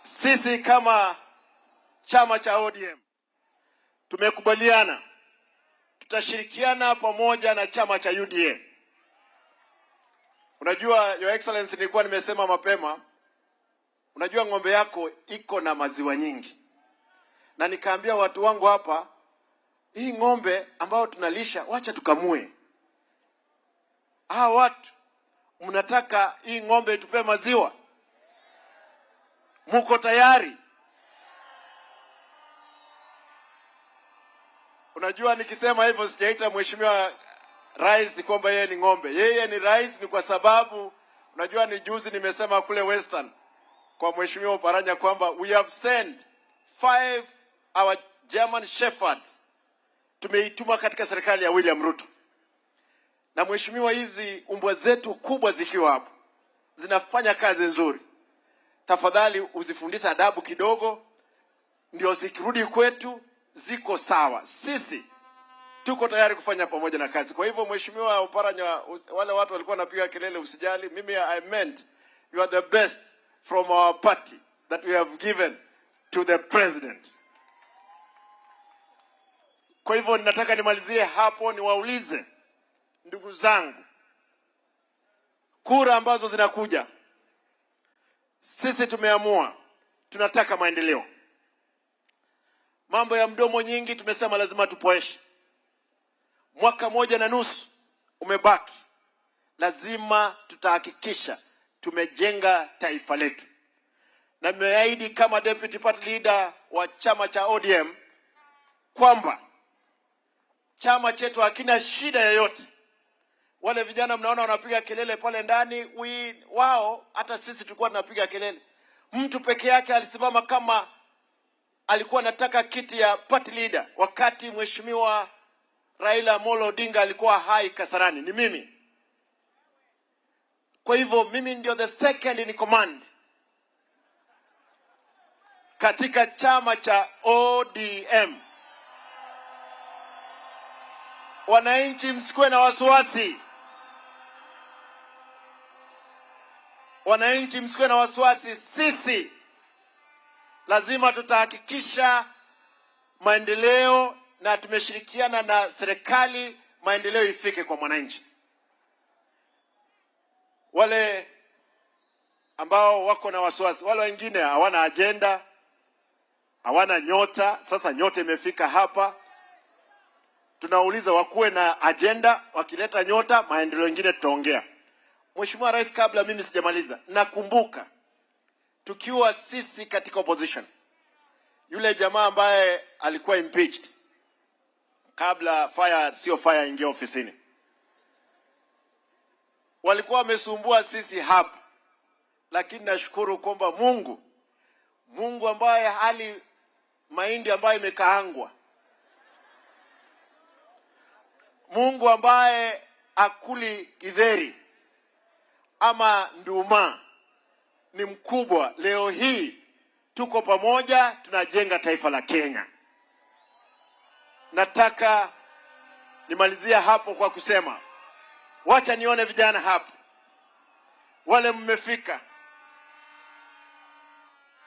Sisi kama chama cha ODM tumekubaliana tutashirikiana pamoja na chama cha UDA. Unajua, Your Excellency, nilikuwa nimesema mapema, unajua ng'ombe yako iko na maziwa nyingi, na nikaambia watu wangu hapa, hii ng'ombe ambayo tunalisha, wacha tukamue. Hawa watu mnataka hii ng'ombe itupe maziwa? Muko tayari? Unajua, nikisema hivyo sijaita mheshimiwa rais kwamba yeye ni ng'ombe. Yeye ni rais ni kwa sababu unajua, ni juzi nimesema kule Western kwa mheshimiwa Oparanya kwamba we have sent five our German shepherds, tumeituma katika serikali ya William Ruto. Na mheshimiwa, hizi umbwa zetu kubwa zikiwa hapo zinafanya kazi nzuri, tafadhali uzifundishe adabu kidogo, ndio zikirudi kwetu ziko sawa. Sisi tuko tayari kufanya pamoja na kazi. Kwa hivyo, mheshimiwa Oparanya, wale watu walikuwa wanapiga kelele, usijali. Mimi I meant you are the best from our party that we have given to the president. Kwa hivyo nataka nimalizie hapo, niwaulize ndugu zangu, kura ambazo zinakuja, sisi tumeamua tunataka maendeleo. Mambo ya mdomo nyingi tumesema lazima tupoeshe. Mwaka moja na nusu umebaki, lazima tutahakikisha tumejenga taifa letu, na nimeahidi kama deputy party leader wa chama cha ODM kwamba chama chetu hakina shida yoyote. Wale vijana mnaona wanapiga kelele pale ndani, wao hata sisi tulikuwa tunapiga kelele. Mtu peke yake alisimama kama alikuwa anataka kiti ya party leader wakati mheshimiwa Raila Amolo Odinga alikuwa hai Kasarani, ni mimi. Kwa hivyo mimi ndio the second in command katika chama cha ODM. Wananchi msikuwe na wasiwasi, wananchi msikuwe na wasiwasi, sisi lazima tutahakikisha maendeleo na tumeshirikiana na serikali, maendeleo ifike kwa mwananchi. Wale ambao wako na wasiwasi, wale wengine hawana ajenda, hawana nyota. Sasa nyota imefika hapa, tunauliza wakuwe na ajenda. Wakileta nyota, maendeleo mengine tutaongea. Mheshimiwa Rais, kabla mimi sijamaliza, nakumbuka tukiwa sisi katika opposition, yule jamaa ambaye alikuwa impeached kabla fire sio fire ingia ofisini, walikuwa wamesumbua sisi hapa, lakini nashukuru kwamba Mungu ambaye hali mahindi ambayo imekaangwa, Mungu ambaye akuli githeri ama nduma ni mkubwa. Leo hii tuko pamoja, tunajenga taifa la Kenya. Nataka nimalizia hapo kwa kusema wacha nione vijana hapo, wale mmefika,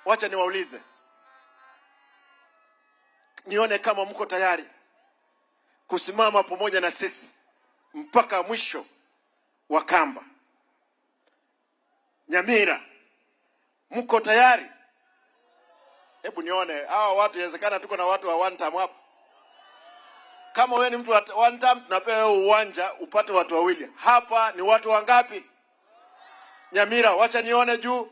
wacha niwaulize, nione kama mko tayari kusimama pamoja na sisi mpaka mwisho wa kamba. Nyamira, mko tayari? Hebu nione hawa watu, inawezekana tuko na watu wa one time hapa. Kama wewe ni mtu wa one time, tunapewa uwanja upate watu wawili. Hapa ni watu wangapi? Nyamira, wacha nione juu.